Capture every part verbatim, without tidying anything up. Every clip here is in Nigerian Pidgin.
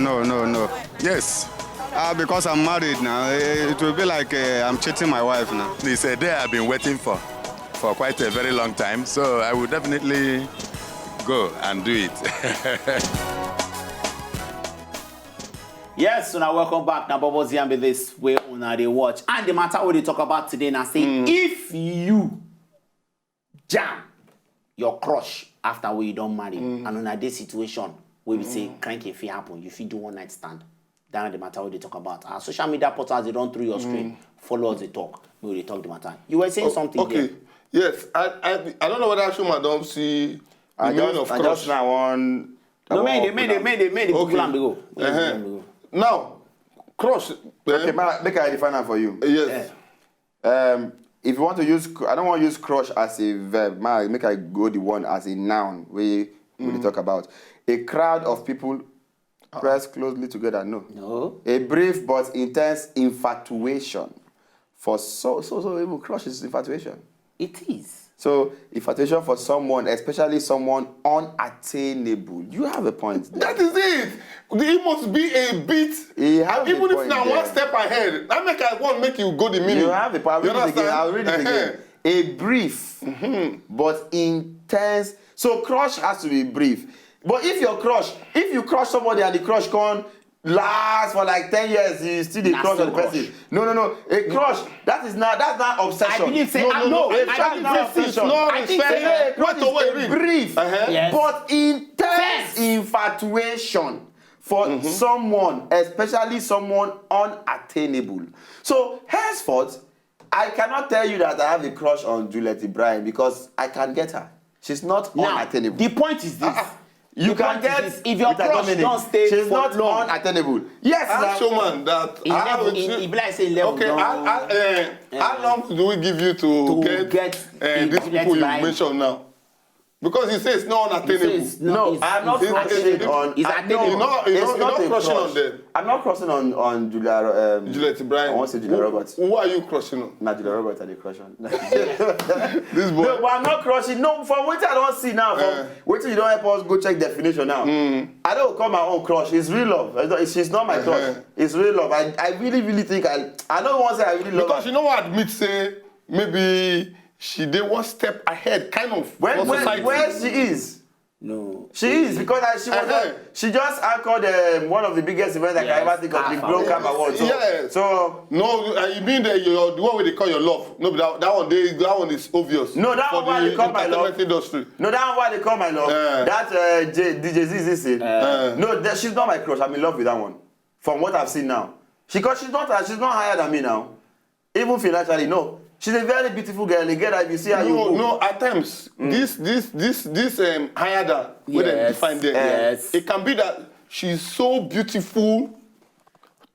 No, no, no. Yes. Uh, because I'm married now, eh, it will be like uh, I'm cheating my wife now. It's a day I've been waiting for for quite a very long time, so I will definitely go and do it. Yes, una welcome back. Na Bobo Ziambi this way una dey watch. And the matter we dey talk about today na say if you jam your crush after wey you don marry and una dey situation wey be say cranking fit happen, you fit do one night stand. That na the matter we dey talk about. Our social media portals dey run through your screen. Follow us dey talk. We dey talk the matter. You were saying something Okay. there. Yes. I, I I don't know whether Shuma don see the I meaning just, of I crush. just now want. No, make the make the make the make the Okay. people am dey go. Make the Uh-huh. people am dey go. Now, crush. Okay, eh, ma, make I define am for you. yes. Yeah. Um, if you want to use, cr- I don't want to use crush as a verb. Ma, make I go the one as a noun. We we dey talk about a crowd of people pressed closely together. No. No, A brief but intense infatuation for so so so even crush is infatuation. It is. So infatuation for someone, especially someone unattainable. You have a point there. That is it. It must be a bit. He has a Even if point na there. One step ahead, that make I want make you go the meaning. You have a point. I'll You read it again. understand? I'll read it again. Eh-heh. A brief, but intense. So crush has to be brief. But if your crush, if you crush somebody and the crush can't last for like ten years, you still dey Na crush still on the person. Crush. No, no, no. A crush, that is not that's not obsession. I believe say No, I no, know. no. A I crush believe na say obsession. no. I think say A crush is a brief, Uh-huh. Yes. but intense Yes. infatuation for someone, especially someone unattainable. So henceforth, I cannot tell you that I have a crush on Juliet Ibrahim because I can get her. She's not Now, unattainable. The point is this. You The can point get is this. If your with a crush Dominic. Don't stay She's for not long, unattainable. Yes, Ask sir. Showman that. He I level, have he, a- he be like say level Okay, don- how, how, uh, how long do we give you to, To get, get uh, the these Juliet people you Ibrahim. Mentioned now? Because he says it's not He unattainable. says no, No, it's- I'm not it's- crushing on. It's I attainable. know. You're not- you're It's not- you're not not a crushing crush. On them. I'm not crushing on on Julia. Um, Juliet Ibrahim. I won't say Julia Who- Roberts. Who are you crushing on? Not Julia Roberts, I dey crush on. This boy. No, but I'm not crushing. No, from what I don't see now, from Eh. what you don't help us go check definition now. I don't call my own crush. It's real love. It's not- She's not my crush. Uh-huh. It's real love. I, I really, really think I. I don't want to say I really love. Because Her. You know what I admit say maybe she dey one step ahead, kind of. When For when, society. Where she is, No. She is because I, she was Uh-huh. She just anchored um, one of the biggest events I Yes, can ever think of, the CAF Glow Awards. CAF Awards. So, Yes. so No, uh, you mean that your the one wey they call your love? No, but that, that one they, that one is obvious. No, that for one the they call my love. Entertainment industry. No, that one they call my love. Eh. That uh, J, D J Z is this thing. Eh. No, that, she's not my crush. I'm in love with that one. From what I've seen now, she cause she's not uh, she's not higher than me now. Even financially, no. She's a very beautiful girl. A girl that if you see her, you No, hook. No. At times, this this this this um, higher than wey dem Yes, define there. yes. It can be that she's so beautiful,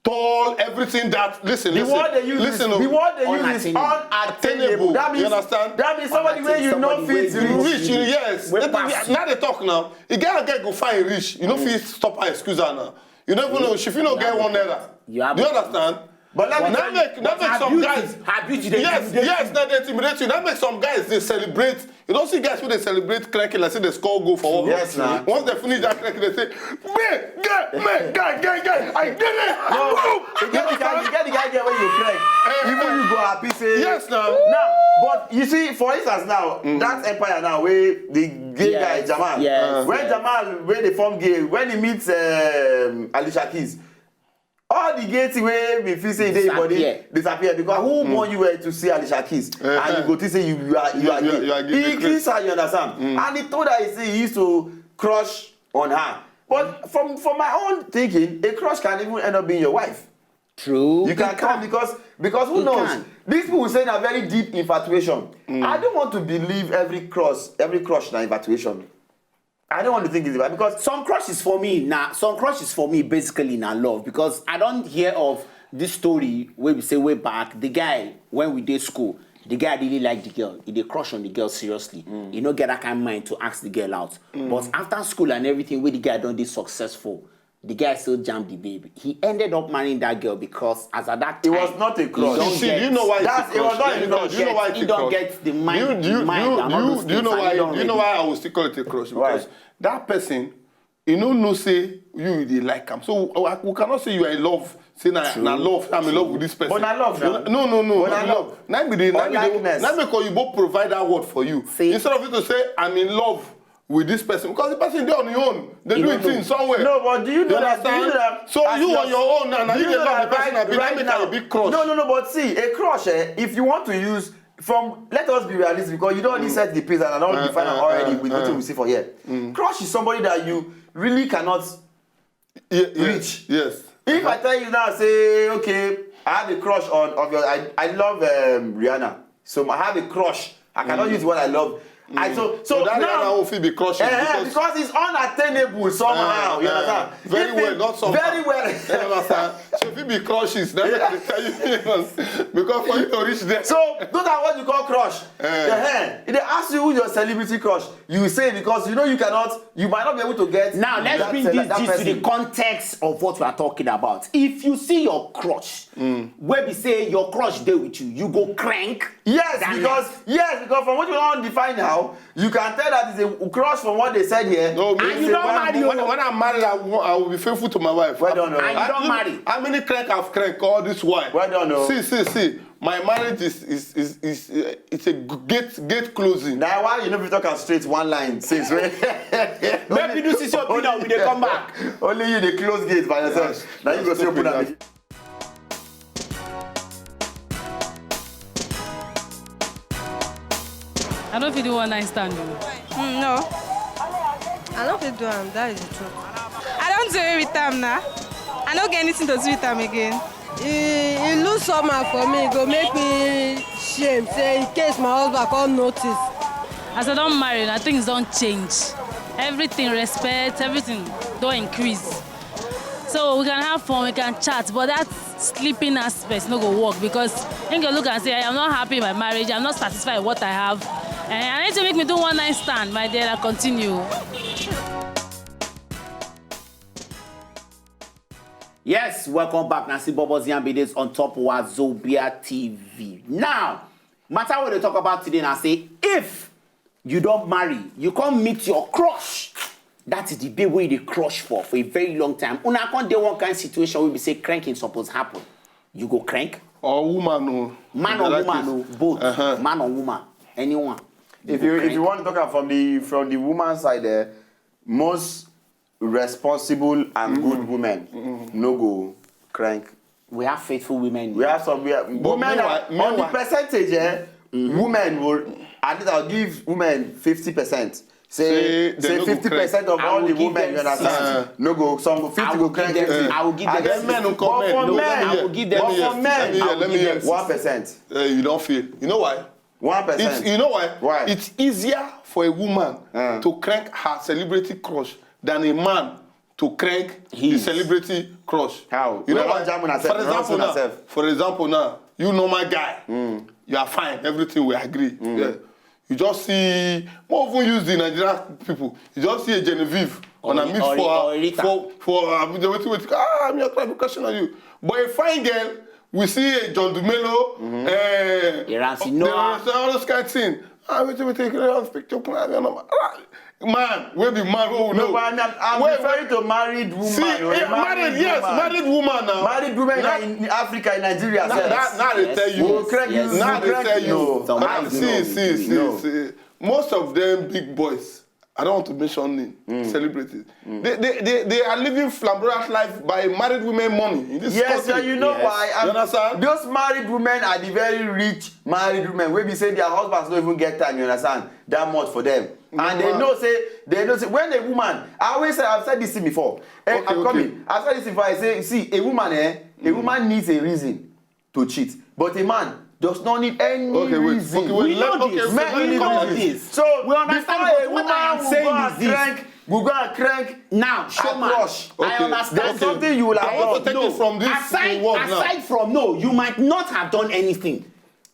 tall, everything that listen. The listen, word they use listen, is oh. The word they use is Unattainable. Unattainable. That means You understand? That means somebody where you Somebody know fit wey reach. Rich, yes. Wey They- pass they- Now they talk now. The girl get go find rich. You know, fit stop her, excuse her now. You never know. She fit no get one naira. You have Do you a- understand? But let me Now tell you, make now But make her some beauty, guys. her beauty dey Yes, intimidate yes, you. Now they intimidate you. Now make some guys they celebrate. You don't see guys who they celebrate cranking like say they score goal for. Yes, now. Once they finish that cranking, they say, "Me, guy, me, guy, guy, guy, I did it." No, you get the guy, you get the guy there when you crack. Even you go happy say Yes, now. Now, but you see, for instance, now that empire now where the gay Yes, guy Jamal, yes, when yes. Jamal when they form gay, when he meets um, Alicia Keys, all the gay thing wey we feel say dey body Disappear. Disappear because who born you were to see Alicia Keys and you go think say you, you are you are You- gay. you- you are gay, He you kiss her, you understand? And he told her he say he used to crush on her. But from from my own thinking, a crush can even end up being your wife. True. You can come because because who He knows? Can. These people will say na very deep infatuation. I don't want to believe every crush every crush na infatuation. I don't want to think it's about because Some crushes for me now. Some crushes for me basically na love because I don't hear of this story where we say way back the guy when we did school. The guy really liked the girl. He dey crush on the girl seriously. He no get that kind of mind to ask the girl out. But after school and everything, where the guy don't be successful, the guy still jammed the baby. He ended up marrying that girl because as at that It time, was not a crush. he don't You see, get- do you know why it's That's- a it was crush? not Do you a know- crush. Do you know why it's He a don't crush? Get the mind, Do you, do you, mind do you, and all do you, those do you know things, and he why? don't Do you know ready. Why I will still call it a crush? Why? Because that person You no know say you dey like am. So uh, we cannot say you are in love. Say na na love. I'm in love with this person. But na love na. No, no, no. But No na be love. love. Na be the na Or be the likeness. na make Oyibo provide that word for you. See? Instead of you to say I'm in love with this person, because the person dey on your own. They You do don't it thing know. somewhere. No, but do you know You that? Do you know understand? That? So as you your- on your own now. Now do you you dey know love the that person. Right, Abi na right make am now, a big crush. No, no, no. But see, a crush. Eh, if you want to use from, let us be realistic, because you don't only set the pace, and I don't Uh, define uh, already uh, with uh. What we see for here. Crush is somebody that you really cannot Ye- reach. Yes. Yes. If I tell you now, say, okay, I have a crush on of your. I, I love um, Rihanna, so I have a crush. I cannot use what I love. I so so So that now. Rihanna will fit be crushing Eh, eh, because because it's unattainable somehow. Uh, You uh, understand? very If well, it- not somehow. Very well. You understand? So if you be crushes, then I can tell you because for you to reach there. So those are what you call crush. Eh. Uh-huh. If they ask you who's your celebrity crush, you say because you know you cannot, you might not be able to get. Now let's that, bring that, this that gist to the person. Context of what we are talking about. If you see your crush, where we say your crush dey with you, you go crank. Yes, That because yes, because from what you don't define now, you can tell that it's a crush from what they said here. No, me And you say don't when, marry, when, oh. When I'm married, I will, I will be faithful to my wife. Well done, oh. And you I- don't marry. How many crank I've cranked all this while? Well done, oh. See, see, see. My marriage is is is, is uh, it's a g- gate gate closing. Now why you never talk am straight one line since when? Make you do sisi opinion, we dey come back. Only you dey close gate by yourself. Now you go see open am. I don't feel the one night stand. Oh. Mm, no. I no fit do am, that is the truth. I don do away with am na. I no get anything to do with am again. E e lose somehow for me, e go make me shame say in case my husband come notice. As I don marry, na things don change. Everything, respect, everything don increase. So we can have fun, we can chat, but that sleeping aspect no go work because him go look and say, I am not happy in my marriage, I'm not satisfied with what I have. And I need to make me do one night stand, my dear, I continue. Yes, welcome back. Nancy Bobos Yam be this on top Wazobia T V. Now, matter what they talk about today now say if you don't marry, you can't meet your crush. That is the baby wey you dey crush for for a very long time. Una come dey one kind situation wey be say cranking suppose happen. You go crank? Or woman, no. Man They or like woman, it. No, both. Uh-huh. Man or woman, anyone. If you if you want to talk am from the from the woman side there, most responsible and good women no go crank. We have faithful women. We have some we have, women meanwhile- are, on the meanwhile- percentage, eh, women will at least I'll give women fifty percent. Say Say they say no go fifty percent of I all will the give women, them you understand? sixty. No go some go I fifty will go give crank them. fifty. I will give I them. Then men will But comment. for No, men, let me hear, I will give let them me hear, fifty. let me hear, but let for me men, hear. I will give them Uh, you don't feel. You know why? One It's, percent. you know why? Why? It's easier for a woman Uh. to crank her celebrity crush than a man to crank the His. Celebrity crush. How? You know Una why? don jam una self, For una don example see una now, self. For example now, you normal guy, you are fine, everything we agree. Yeah. You just see, more even use the Nigerian people. You just see a Genevieve on a Or- meet or- for or Rita. for for Abuja. Wait, wait, wait. Ah, I'm your private question on you. But a fine girl, we see a John Dumelo, eh, Iransi the- Noah. All those kind of things. Ah, wait, wait, wait. Let's pick your plan. Your number. Ah, man, we be man. Who No, know? but I'm, I'm Wait, referring to married woman. See, Or a eh, married, yes, woman. Married woman now. Married women Now- in Africa, in Nigeria, Now, sir. that, now they tell you. Will crank Yes. you, Now will they crank tell you. you. No. Some Ah, married see, women see, will see, do it. see. Most of them big boys. I don't want to mention name, celebrities. They, they, they, they are living flamboyant life by married women money in this Yes, country. sir, you know Yes. why. You And understand? Those married women are the very rich married women. Wey be say their husbands don't even get time, you understand, that much for them. And they Wow. Know say they know say when a woman, I always say, I've said this thing before. Eh, Okay, I'm okay. Coming. I've said this before. I say, see, a woman, eh, a woman needs a reason to cheat, but a man does not need any Okay, wait. reason. Okay, wait. We know Let- okay, this. okay, Men let We me need know finish. reason. this. So We understand, before but a what I am woman saying will go is and this. Crank, we go and crank. Now, I showman, crush. I Okay. understand. There's something you will I want to absorb. take No. it from this Aside, word now. Aside from no, you might not have done anything.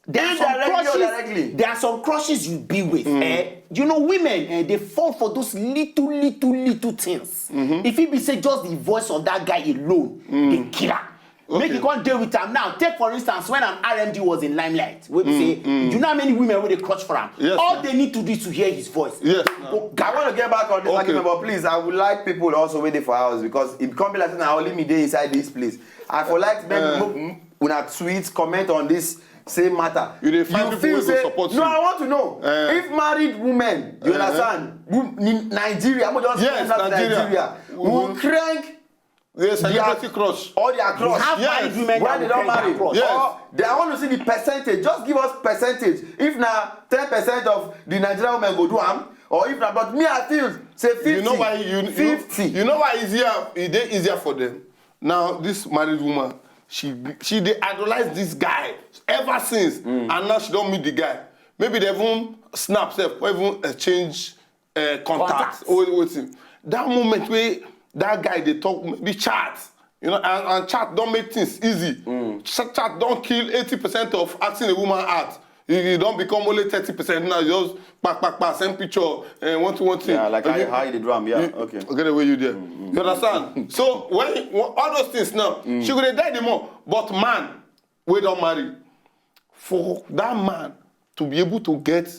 There are some Indirectly or crushes. Directly. There are some crushes you be with. Eh? You know, women, eh, they fall for those little, little, little things. If it be say just the voice of that guy alone, they kill her. Make you come deal with am now. Take for instance, when an R M D was in limelight, wey be say, you know how many women wey dey crush for am? Yes, All na. They need to do is to hear his voice. Yes, Go I want to get back on this Okay. argument, but please, I would like people also waiting for hours because it can't be like na only me dey inside this place. I for like make Eh. mo- una tweet, comment on this same matter. You dey find people feel wey go say support no, you. I want to know Eh. if married women, you Eh. understand, who, in Nigeria, I'm just Yes, Nigeria, Nigeria. Nigeria, will crank Yes, celebrity crush. all their crush. Have Yes. married women When that they will don't crank marry, their crush. Yes. or they, I want to see the percentage. Just give us percentage. If na ten percent of the Nigerian women go do am, or if na, but me I feel say fifty. You know why you, you, fifty. You know why easier? It dey easier for them. Now this married woman, she she dey idolize this guy ever since, and now she don't meet the guy. Maybe they even snap sef, or even exchange uh, contact. Contact. Or wetin? That moment where that guy dey talk, maybe chat, you know, and, and chat don't make things easy. Chat, chat don't kill eighty percent of asking a woman out. You, you don't become only thirty percent now. You just back, back, back, send picture, and one to one thing. Yeah, like And how, you- how you dey do am. Yeah, okay. Get away you there. You understand? So when, when all those things now, she go dey die the more. But man, we don't marry. For that man to be able to get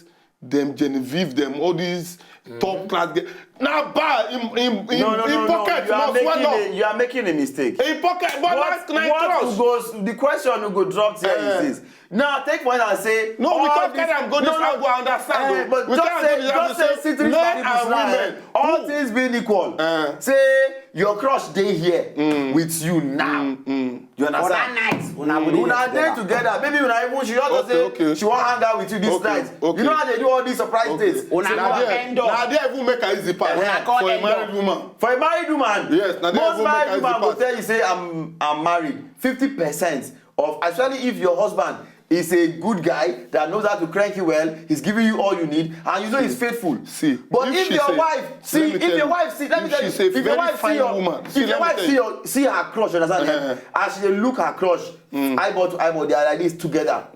them Genevieve, them all these top class girls. Now bar in in in, No, no, in no, no. pocket You are must making well a, you are making a mistake. up. In pocket, but What, last night what cross. Goes, the question you go drop here is Eh. this. Now take point and say No, we all can't this- carry am go this no, no, angle, I understand eh, o. but We just can't say, go this just angle, say say sit rich men people and now. Women. All Who? Things being equal, Eh. say your crush dey here with you now. You For understand? That night, una go Una dey dey together. Maybe una even she just Okay, say okay. She wan hang out with you this Okay, night. okay. You know how they do all these surprise dates. Una Say, go "Wow." End up. Now they even make her easy pass Una come for a end married up. Woman. For a married woman, Yes, na there most even make married her woman easy go pass. Tell you say I'm I'm married. Fifty percent of, especially if your husband is a good guy that knows how to crank you well, he's giving you all you need, and you know he's faithful. See, But if if she your say, wife, see, let me if tell your you, wife see, let me if tell she you, say if your very wife see fine your, woman, if see, your let me wife tell see you. your, see her crush, you understand? Eh. As she dey look her crush, eyeball to eyeball, they are like this together.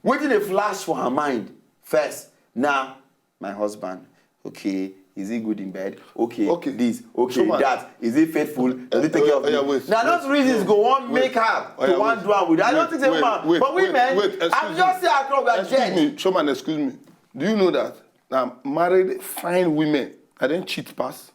Wetin dey flash for her mind first? Now, my husband, okay, is he good in bed? Okay, Okay. This, okay, Showman. That. Is he faithful? Does he take Uh, care of uh, yeah, me? wait, Now wait, those reasons no, go on wait. Make her Oh, to yeah, one wait. Do am with. I don't Wait, think say wait, woman, wait, but wait, women, wait, excuse I'm just me. Say our crush, we are Excuse dead. Me, Showman, excuse me. Do you know that now married fine women, I don't cheat pass?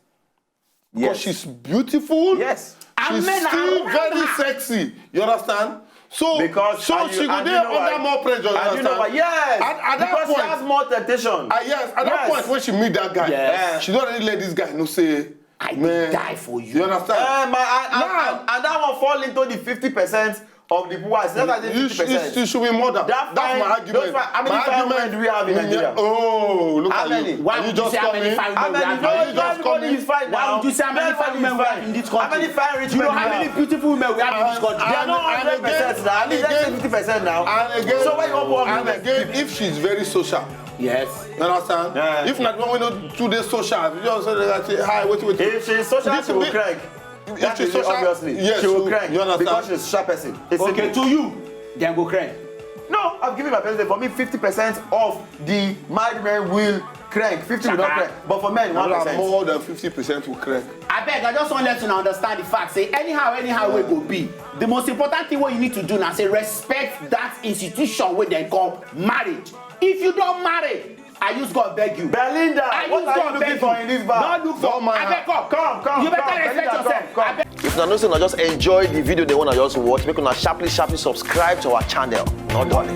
Because Yes. She's beautiful. Yes. And She's men are still wrong. Very sexy. You understand? So, Because so and you- she go and you there know under why? More pressure. You And you know understand? Why? Yes. At, at that Because point, she has more temptation. Ah, yes, at that Yes. Point when she meet that guy, Yes. She don't really let this guy know say, I man, die for you. You understand? Uh, my, and, and, Now- and, and that one fall into the fifty percent of the poor. That's like You, fifty you, percent. You should be murdered. That That's fine, my argument. Those fine, how many My fine argument. Women do we have in Nigeria? Oh, look How at many? You. Why Are you would you just say how many coming? Fine How women many? we have No, in Are this you just country? Everybody is fine now. Why would you say how many fine Everybody women is we fine. have in this How country? Many fine rich Do you know men how we many have? Beautiful women we have in this And- country? They are not and hundred percent again- now. I and mean, let's say again- fifty percent now. And again, So why you want poor and women? Again, if she's very social, Yes. You understand? Yeah. If not, when we know today social, you just say that say hi, wait, wait. If she's social, This she will bit- crank. If That she's is it, social, obviously. Yes, She will you- crank You understand? Because she's a sharp person. It's Okay, simple. To you, then go crank. No, I've given my percentage. For me, fifty percent of the married men will crank. Fifty will not Shaka. Crank. But for men, Well, one percent. More than fifty percent will crank. Abeg, I just wan let una understand the fact say anyhow, anyhow wey go be, the most important thing wey you need to do na say respect that institution wey dem call marriage. If you don marry, I use God beg you. Belinda, I what use are God you beg looking you. For in this bar? Don't look for. Don't mind. Abeg, come. Come, come, You better come, respect Belinda, yourself. Come, come. Abeg. If una know say una just enjoy the video they wanna just watch, make una sharply sharply subscribe to our channel. Not done.